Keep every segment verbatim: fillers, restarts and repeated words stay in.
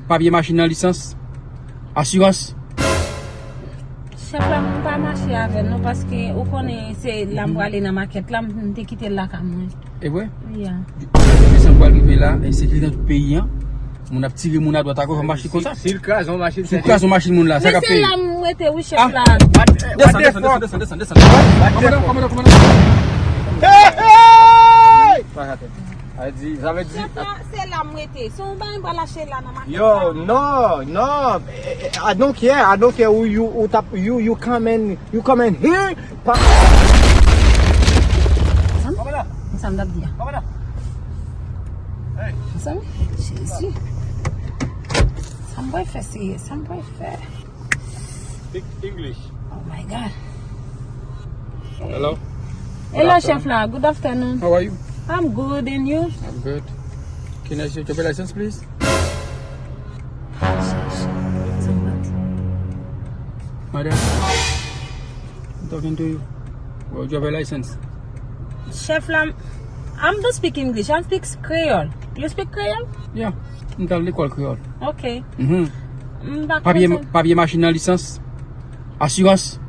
Papye machin nan, lisans, asirans. Chèf la, m pa mache avè l non, paske ou konnen se la m prale nan makèt la, m te kite l lakay mwen. E vre? Ya. Desanm pral rive la, ensekirite nan tout peyi an. Moun ap tire moun adwat agoch, ap mache konsa. Si l kraze yon machin, si l kraze yon machin moun la, sa k ap peye? Men se la m rete wi, chèf la. Desann, desann, desann, desann, desann. Kòmandan, kòmandan, kòmandan. Hey, hey! Sa vle di, sa vle di. Chèf la, se la m rete. Si w pa, m pral achte la nan makèt la. Yo, no, no. Eh, eh, I don't care. I don't care who you, who tap, you, you come and, you come and here. Pa... Sa m t ap di a. Mezanmi, Jezi. Sa m pral fè, serye, sa m pral fè. Speak English. Oh my God. Hello. Hello, chèf la. Good afternoon. How are you? I'm good, and you? I'm good. Can I see your driver license, please? Madam, I'm talking to you. Well, driver license. Chèf la, I don't speak English. I speak Creole. You speak Creole? Yeah, m t al lekòl kreyòl. Ok. Mhm. M pa konprann. Papye machin nan, lisans, asirans.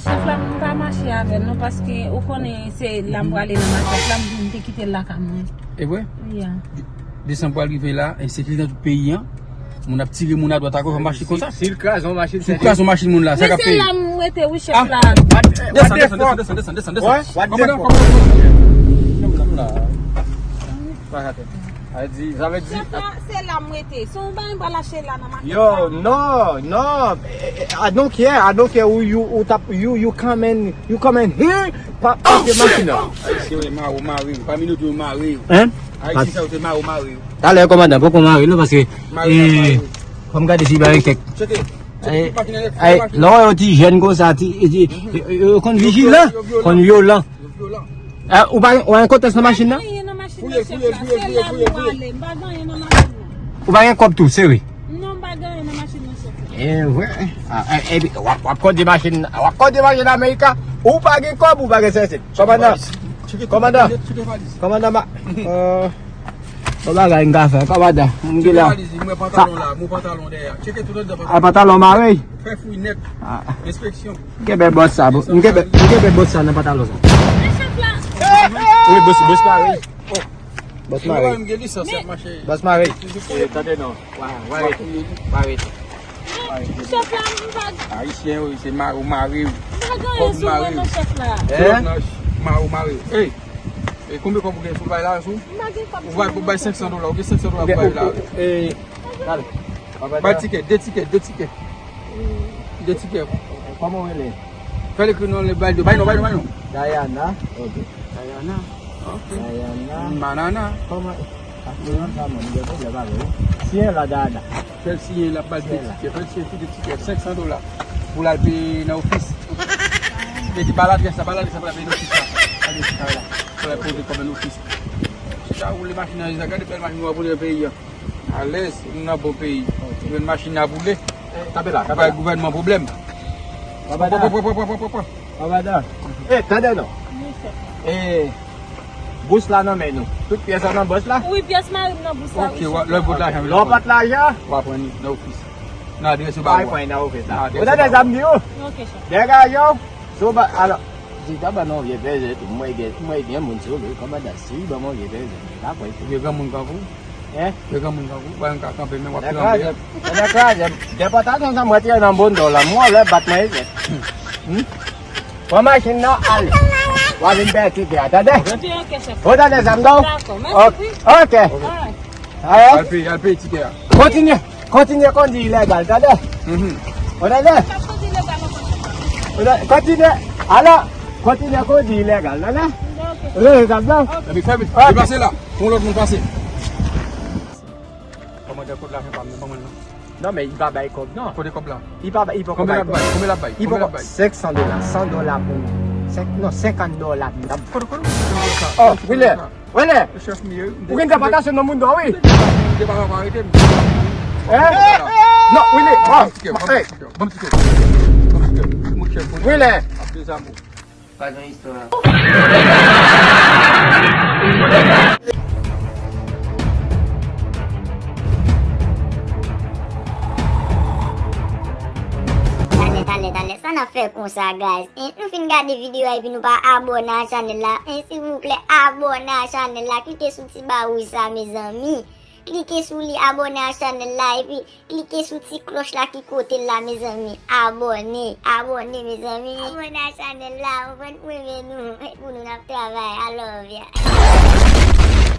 Chèf la, m pa mache avè l non, paske ou konnen se la m prale nan makèt la, m te kite l lakay mwen. E vre? Ya. Desanm pral rive la, ensekirite nan tout peyi an. Moun ap tire moun adwat agoch, ap mache konsa. Si l kraze yon machin, si l kraze yon machin moun la, sa k ap peye? Men se la m rete wi, chèf la. Desann, desann, desann, desann, desann, desann. Kòmandan, kòmandan, kòmandan. Sa vle di, sa vle di. Chèf la, se la m rete. Si w pa, m pral achte la nan makèt la. Yo, no, no. Eh, eh, I don't care. I don't care who you, who tap, you, you come and, you come and here. Pa, pa, machin nan. Ayisyen yo mare w, mare w. Pa minot yo mare w. Hein? Ayisyen sa yo te mare w, mare w. Talè kòmandan poko mare l non, paske, eh, fò m gade si pa gen kèk. Tcheke. Lè w wè yon ti jèn konsa, ti, ti, yo, yo konn vijilan, konn vyolan. Ah, ou pa, ou pa gen kontès nan machin nan? Fouye, fouye, fouye, fouye, fouye, fouye. Ou pa gen kòb tou, sere? Non, m pa gen anyen nan machin nan, chèf la. E vre. Ah, eh, epi, w ap, w ap kondui machin, w ap kondui machin Amerika, ou pa gen kòb, ou pa gen sèsit. Kòmandan, kòmandan, kòmandan, ma, euh, bon bagay m ka fè, kòmandan, m gen la. Tcheke valiz li, m wè pantalon la, m wè pantalon dèyè. Tcheke tout anndan pantalon. A, pantalon mare? Fè fouy nèt. Ah. Enspeksyon. M kenbe bòs sa, m kenbe, m kenbe bòs sa nan pantalon sa. Men chèf la. Wi, bòs, bòs mare. Bòs mare. Bòs mare. Eh, tande non. Wa, wa rete. Wa rete. Chèf la, m pa... Ayisyen yo, se mare w mare w. M pa gen anyen sou mwen non, chèf la. Kòb mare w. Mare w mare w. Ey, e konbyen kòb ou gen sou l bay la, sou? M pa gen kòb sou mwen non, chèf la. Ou bay, ou bay senk san dola, ou gen senk san dola pou bay la. Ey, ale. Bay tikè, de tikè, de tikè. De tikè. Kòman w rele? Fè l ekri non, bay non, bay non, bay non. Diana. Ok. Diana. Ok. Diana. Manana. Kòman? Paske yon sa mwen, m gen pwoblèm avè w. Siyen la, Diana. Fè l siyen, l ap ba l de tikè. Fè l siyen tou de tikè, senk san dola. Pou l al peye nan ofis. Li di, ba l adrès la, ba l adrès la, pou l al peye nan ofis la. Adrès kay la. Pou l al poze kòb nan ofis. Chita woule machin nan, gade bèl machin nou ap woule nan peyi a. Alèz, nou nan bon peyi. Jwenn machin ap woule. Kanpe la, kanpe la. Bay gouvènman pwoblèm. Papa Da. Papa Da. E, tande non. E, bous la nan men nou. Tout pyès la nan bous la? Wi, pyès mari m nan bous la, wi, chèf. Ok, lè w pot lajan, lè w pot lajan, w a pran li nan ofis. Nan adrès yo ba ou a. Nan ofis la. Ou tande sa m di w? Ok, chèf. Degaje w. Sou ba, alò, di ta ban nou vye peze tou. Mwen gen, mwen gen moun sou li, kòmandan, si ban mwen vye peze. Pa kwè. Vye granmoun kankou. Hein? Vye granmoun kankou, pa yon ka kanpe, men w ap tranble. Nèg kraze, nèg kraze. Depòtasyon sa mwen tire nan bon do la. Mwen lè bat mwen isit. Hmm? Pran machin nan, ale. W a vin pèdi kè a, tande? Ok, chèf. Ou tande sa m di w? Dakò, mèsi, wi. Ok. Alright. Al peye, al peye tikè a. Kontinye, kontinye kondui ilegal, tande? Mhm. Ou tande? M ap kondui legal ankò, chèf la. Ou tande? Kontinye, alò, kontinye kondui ilegal, tande? Ok. Ou tande sa m di w? Ok. Epi fè vit, deplase la. Pou lòt moun pase. Kòmandan, kote lajan pa m nan, ban mwen l non. Non, men li pa bay kòb non. Kote kòb la? Li pa bay, li poko bay kòb. Konbyen l ap bay? Konbyen l ap bay? Li poko, senk san dola, san dola pou, senk, non, senkant dola pou m. Kote, kote, kote sa? Oh, Willy, Willy. Chèf m ye, m te... Ou gen depòtasyon nan moun do, wi. M te pa, m te pa arete m. Hein? Non, Willy, oh, hey. Ban m tikè, ban m tikè. Ban m tikè. Mon chèf, mon chèf. Willy. Ap dezame w. Pa gen istwa. Sa n ap fè konsa, guys? Hein? Nou fin gade videyo a epi nou pa abòne a chanèl la. Hein? Silvouplè, abòne a chanèl la. Klike sou ti ba wouj sa, mezanmi. Klike sou li, abòne a chanèl la, epi klike sou ti klòch la ki kote l la, mezanmi. Abòne, abòne, mezanmi. Abòne a chanèl la, ou konprann, pou renmen nou. Pou nou n ap travay. I love ya.